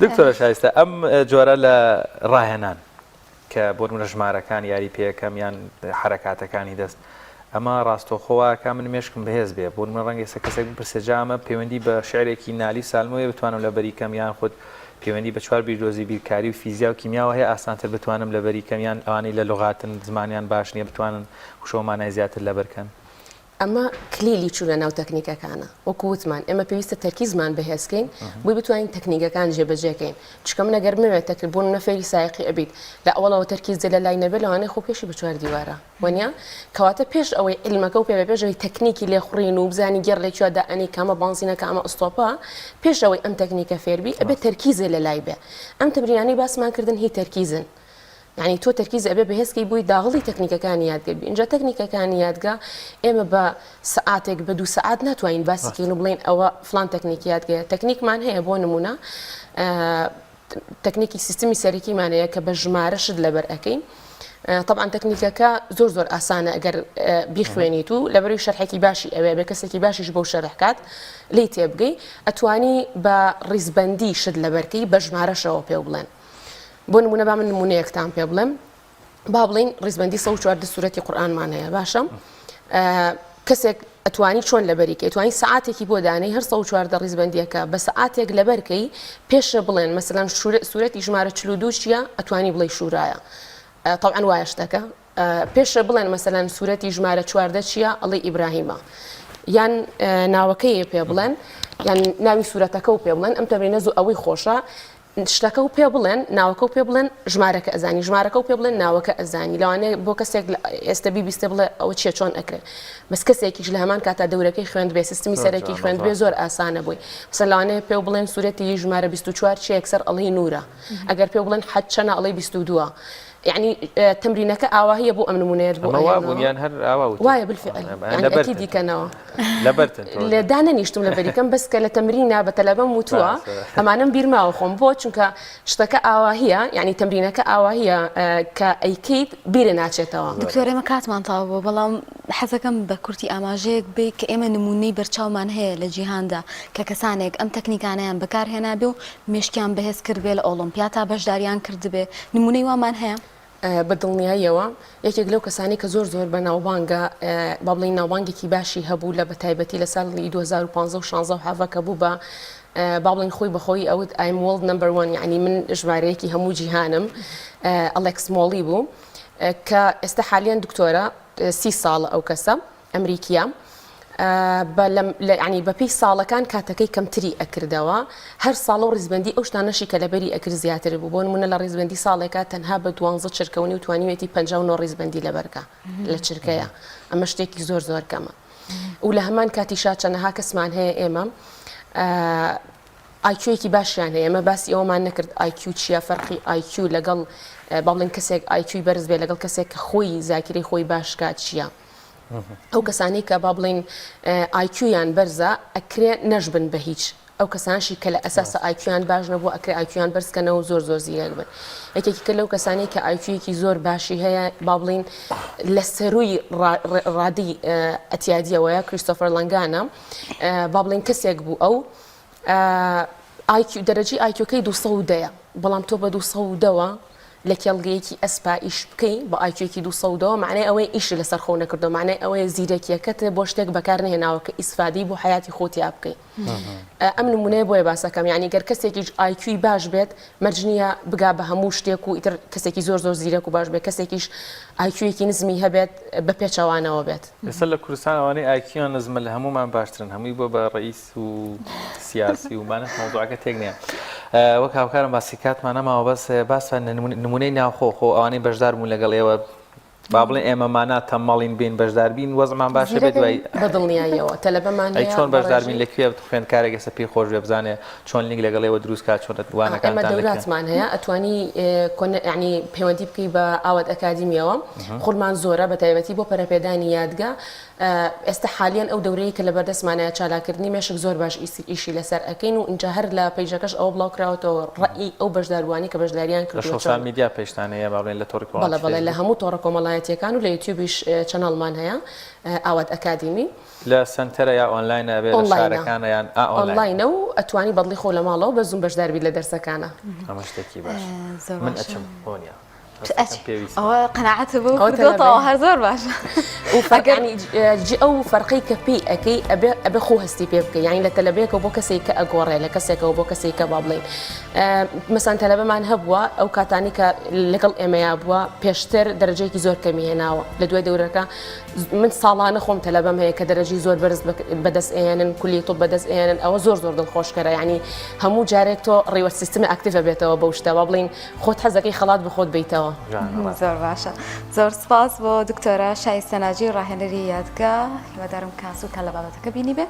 دکتۆرە شایستە ئەم جۆرە لە ڕاهێنان کە بۆ نمونە ژمارەکان یاری پێکەم یان حرەکاتەکانی دەست ئەمە ڕاستەوخۆ واکا من مێشکم بەهێز بێ بۆ نمونە ڕەنگە ئێستا کەسێک بپرسێ جا ئەمە پەیوەندی بە شعرێکی نالی سالمەوەیە بتوانم لەبەری کەم یان خود پەیوەندی بە چوار بیردۆزی بیرکاری و فیزیا و کیمیاوە هەیە ئاسانتر بتوانم لەبەری کەم یان ئەوانەی لە لوغاتن زمانیان باش نییە بتوانن وشە و مانای زیاتر لەبەر کەن. ئەمە کلیلی چوونە ناو تەکنیکەکانە، وەکو وتمان ئێمە پێویستە تەرکیزمان بەهێز کەین بۆی بتوانین تەکنیکەکان جێبەجێ کەین، چونکە من ئەگەر بمەوێت تەک بۆ نمونە فێری سایەقی ئەبیت لە ئەوەڵەوە تەرکیزت لە لای نەبێت لەوانەیە خۆ پێشی بە چوار دیوارە وەنیە؟ کەواتە پێش ئەوەی عیلمەکە و پێ بێ پێش ئەوەی تەکنیکی لێخوڕین و بزانی گێڕ لە کوێ دائەنێی کامە بانزینە کامە ئستۆپە پێش ئەوەی ئەم تەکنیکە فێربی ئەبێ تەرکیزێ لە لای بێ ئەم تەمرینانەی باسمان کردن هی تەرکیزن. یانی تۆ تەرکیز ئەبێ بەهێز کەی بۆی داغڵی تەکنیکەکانی یادگە بی ئینجا تەکنیکەکانی یادگە ئێمە بە سەعاتێک بە دوو سەعات ناتوانین باسی کەین و بڵێین ئەوە فلان تەکنیکی یادگەیە تەکنیکمان هەیە بۆ نمونە تەکنیکی سیستمی سەرەکیمان هەیە کە بە ژمارە شت لەبەر ئەەکەین طبعا تەکنیکەکە زۆر زۆر ئاسانە ئەگەر بیخوێنیت و لەبەروی شەرحێکی باشی ئەوێ بێ کەسێکی باشیش بۆ شەرحکات لی تێبگەی ئەتوانی بە ڕیزبندی شت لەبەرکەی بە ژمارەشەوە پێ بڵێن بۆ نمونە با من نمونەیەکتان پێ بڵێم با بڵین ڕیزبندی 114 سوورەتی قورآنمان هەیە باشە کەسێک ئەتوانی چۆن لەبەریکەی توانی سعاتێکی بۆ دانەی هەر 114 ڕیزبندیەکە بە سعاتێک لەبەرکەی پێشە بڵێن مەسەلەن سوورەتی ژمارە 42 چییە ئەتوانی بڵێ شوورایە طبعا وایە شتەکە پێشە بڵێن مەسەلەن سورەتی ژمارە 14 چییە ئەڵێ ئیبراهیمە یان ناوەکەی پێ بڵێن یان ناوی سورەتەکە و پێ بڵێن ئەم تەمرینە زوو ئەوەی خۆشە شتەکە و پێ بڵێن ناوەکە و پێ بڵێن ژمارەکە ئەزانی ژمارەکە و پێ بڵێن ناوەکە ئەزانی لەوانەیە بۆ کەسێک ئێستا بیبیستێ بڵێ ئەوە چیە چۆن ئەکرێ بەس کەسێکیش لە هەمان کاتا دەورەکەی خوێند بێ سیستمی سەرەکی خوێند بێ زۆر ئاسانە بووی مەسەلەن لەوانەیە پێ بڵێن سورەتی ژمارە 24 چیە یەکسەر ئەڵێی نورە ئەگەر پێ بڵێن حەج چەنە ئەڵێی 22 یەعنی تەمرینەکە ئاواهیە بۆ ئەم نمونەیەت بۆ ئەمە وابوون یان هەر ئاوا وتت؟ وایە بالفعل یعنی لەبەرتن ئەکیدی کەنەوە لەبەرتن تۆ لە دانەنیشتم لەبەریکەم بەس کە لە تەمرینا بە تەلەبەم وتووە باشە. ئەمانەم بیر ماوە خۆم بۆ چونکە شتەکە ئاواهیە یعنی تەمرینەکە ئاواهیە کە ئەیکەیت بیرە ناچێتەوە. دکتۆر ئێمە کاتمان تەواو بووە بەڵام حەزەکەم بە کورتی ئاماژەیەک بەی کە ئێمە نموونەی بەرچاومان هەیە لە جیهاندا کە کەسانێک ئەم تەکنیکانەیان بەکار هێنابێ و مێشکیان بەهێز کردبێ لە ئۆڵۆمپیاتا بەشداریان کردبێ نمونەی وامان هەیە؟ بە دڵنیاییەوە یەکێک لەو کەسانەی کە زۆر زۆر بەناوبانگە با بڵێین ناوبانگێکی باشی هەبوو لە بەتایبەتی لە ساڵی 2015 و 16 و 17 کە بوو بە با بڵێین خۆی بەخۆی ئەوت I'm world number one یعنی من ژمارەیەکی هەموو جیهانم ئەلێکس مۆڵی بوو کە ئێستا حالیان دکتۆرە سی ساڵە ئەو کەسە ئەمریکیە بە یانی بەپێی ساڵەکان کاتەکەی کەمتری ئەکردەوە هەر ساڵە و ڕیزبەندی ئەو شتانەشی کە لەبەری ئەکرد زیاتر بوو بۆ نمونە لە ڕیزبەندی ساڵێکا تەنها بە دوانزە چرکە و نیو توانیوێتی 59 ڕیزبەندی لەبەرکا لە چرکەیە ئەمە شتێکی زۆر زۆر کەمە و لە هەمان کاتیشا چەنەها کەسمان هەیە ئێمە IQ یەکی باشیان هەیە ئێمە باسی ئەوەمان نەکرد IQ چییە فەرقی IQ لەگەڵ با بڵێن کەسێک IQ ی بەرز بێ لەگەڵ کەسێک کە خۆی زاکیرەی خۆی باش کات چییە ئەو کەسانەی کە با بڵێین IQ یان بەرزە ئەکرێ نەشبن بە هیچ ئەو کەسانشی کە لە ئەساسە IQ یان باش نەبوو ئەکرێ IQ یان بەرزکەنەوە زۆر زۆر زیرەک بن یەکێکی کە لەو کەسانی کە IQ یەکی زۆر باشی هەیە با بڵین لە سەروی ڕادی ئەتیادیەوەیە کریستۆفەر لەنگانە با بڵین کەسێک بوو ئەو IQ دەرەجەی IQ ەکەی 210 ە بەڵام تۆ بە 210 ەوە لە کێڵگەیەکی ئەسپا ئیش بکەی بە IQ یەکی 210 ەوە معنای ئەوەیە ئیشی لەسەر خۆ نەکردو معنای ئەوەیە زیرەکیەکەت بۆ شتێک بەکار نەهێناوە کە ئیسفادەی بۆ حیاتی خۆتیا بکەی ئەم نمونەیە بۆیە باسەکەم یعنی گەر کەسێکیش IQ ی باش بێت مەرج نییە بگا بە هەموو شتێک و ئیتر کەسێکی زۆر زۆر زیرەک و باش بێت کەسێکیش IQ یەکی نزمی هەبێت بە پێچەوانەوە بێت. ئێستا لە کوردستان ئەوانەی IQ یان نزمە لە هەموومان باشترن هەمووی بۆ بە ڕئیس و سیاسی و مانە مەوزوعەکە تێک نییە وەک هاوکارم باسی کاتمان نەماوە بەس باسە نمونەی ناوخۆ خۆ ئەوانەی بەشدار بوون لەگەڵ ئێوە با بڵێن ئێمە مانا تەمەڵین بین بەشدار بین وەزمان باشە بێت دوای بە دڵنیاییەوە تەلەبەمان ئەی چۆن بەشدار بین لە کوێ خوێندکارێک ئێستا پێی خۆش بێ بزانێ چۆن لینک لەگەڵ ئێوە دروست کات چۆن وانەکانتان ئێمە دەوراتمان هەیە ئەتوانی یعنی پەیوەندی بکەی بە ئاوات ئەکادیمیەوە خولمان زۆرە بە تایبەتی بۆ پەرەپێدانی یادگە ئێستا حالیەن ئەو دەورەیە کە لەبەردەستمانە چالاکردنی مێشک زۆر باش ئیشی لەسەر ئەکەین و ئینجا هەر لە page ەکەش ئەوە بڵاو کراوەتەوە ڕەئی ئەو بەشداربووانەی کە بەشداریان کردووە لە social media page تان هەیە با بڵێین لە تۆڕی کۆمەڵایەتی بەڵێ بەڵێ لە هەموو تۆڕە کۆمەڵایەتیەکان. کۆمەڵایەتیەکان و لە یوتیوبیش channel مان هەیە ئاوات ئەکادیمی. لە سەنتەرە یا ئۆنلاینە ئەبێ لە شارەکانە یان ئا ئۆنلاینە؟ ئۆنلاینە و ئەتوانی بەدڵی خۆ لە ماڵەوە بە زووم بەشدار بیت لە دەرسەکانا. ئەمە شتێکی باشە من ئەچم هۆنیا. ئەوە قەناعەتە بۆ کردۆتەوە هەر زۆر باشە. ئەو فەرقەی کە پێی ئەەکەی ئەبێ ئەبێ خۆ هەستی پێ بکەی یانی لە تەلەبەیەکەوە بۆ کەسێک کە ئەگۆڕێ لە کەسێکەوە بۆ کەسێک کە با بڵێین مەسان تەلەبەمان هەبووە ئەو کاتانی کە لەگەڵ ئێمەیا بووە پێشتر دەرەجەیەکی زۆر کەمی هێناوە لە دوای دەورەکە من ساڵانە خۆم تەلەبەم هەیە کە دەرەجەی زۆر بەرز بەدەست ئێنن کولی طب بەدەست ئێنن ئەوە زۆر زۆر دڵخۆشکەرە یعنی هەموو جارێک تۆ reward system active بێتەوە بەو شتە با بڵین خۆت حەزەکەی خەڵات بە خۆت بیتەوە. زۆر باشە زۆر سپاس بۆ دکتۆرە شایستە ناجی ڕاهێنەری یادگا هیوادارم کە سوودتان لە بابەتەکە بینیبێ.